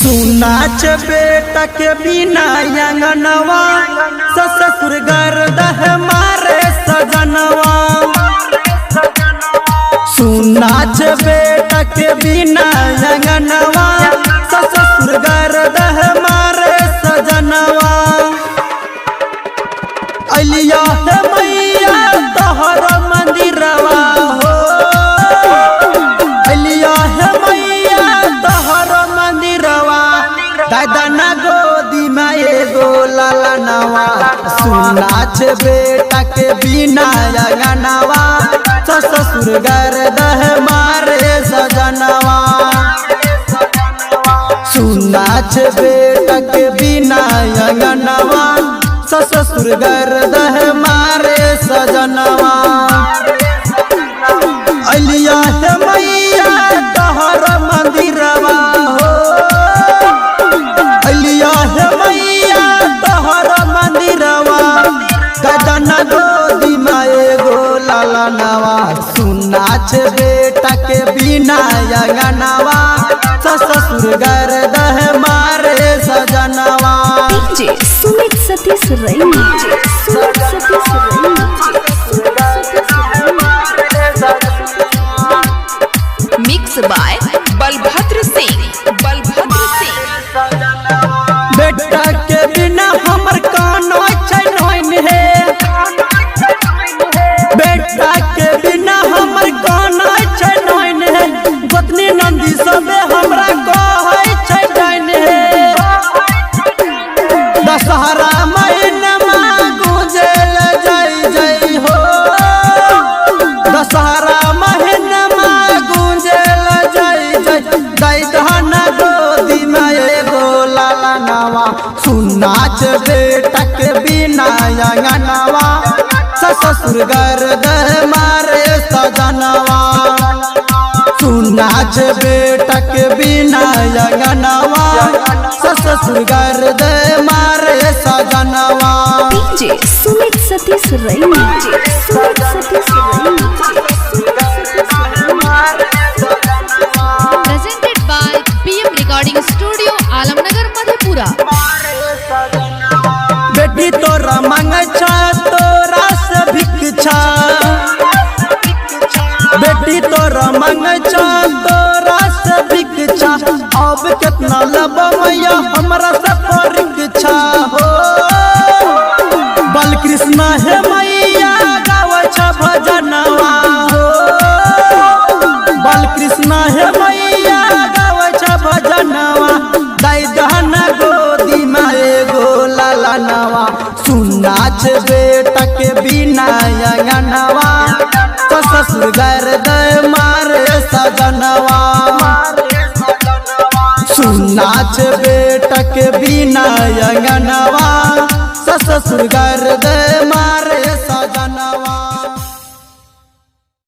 सुनाच बेटा के बिना अंगनवा, ससुर गर्दह मारे सजनवा। सुनाच बेटा के बिना अंगनवा, ससुर गर्दह मारे सजनवा। अलिया हे मैया तोहर मंदिरवा हो, अलिया हे मैया तोहर मंदिरवा। दादा ना गोदी में एगो ललनवा, सुनाच बेटा के बिना अंगनवा, ससुर गर्दह मारे सजनवा। सुनाच बेटा के बिना अंगनवा, ससुर गर्दह मारे सजनवा। अलिया हे मैया तोहर मंदिरवा हो, अलिया हे मैया तोहर मंदिरवा। गदन गोदी में एगो ललनवा, सुनाच बेटा के बिना अंगनवा, ससुर गर्दह मारे सजनवा। DJ Sumit Satish Raini, Sumit Satish Raini. Mix by Balbhadra Singh, Balbhadra Singh. बेटा के बिना हमर कानो चैन हे, बेटा के बिना हमर कानो चैन हे। गोतनी नंदी सबे हमरा कहै चैन हे। दशहरा महीनमा गुंजल जय जय हो, दशहरा महीनमा गुंजल जय जय। जय धन गोदी में एगो ललनवा, सुनाच बेटा के बिना अंगनवा, ससुर गर्दह मारे सजनवा। सुनाच बेटा के बिना अंगनवा, ससुर गर्दह मारे सजनवा। DJ Sumit Satish Raini, Sumit Satish Raini. Presented by PM Recording Studio, Alamnagar, Madhepura. बेटी तोरा मांगै छा तोरा से भिक्षा, बेटी तोरा मांगै छा तोरा से भिक्षा। अब केतना लब मैया हमरा से परीक्षा हो। बालकृष्ण हे मैया गावै छा भजनवा हो, बालकृष्ण हे मैया गावै छा भजनवा। दाई दहन गोदी में एगो ललनवा, सुनाच बेटा के बिना अंगनवा, ससुर गर्दह मारे सजनवा। सुनाच बेटा के बिना अंगनवा, ससुर गर्दह मारे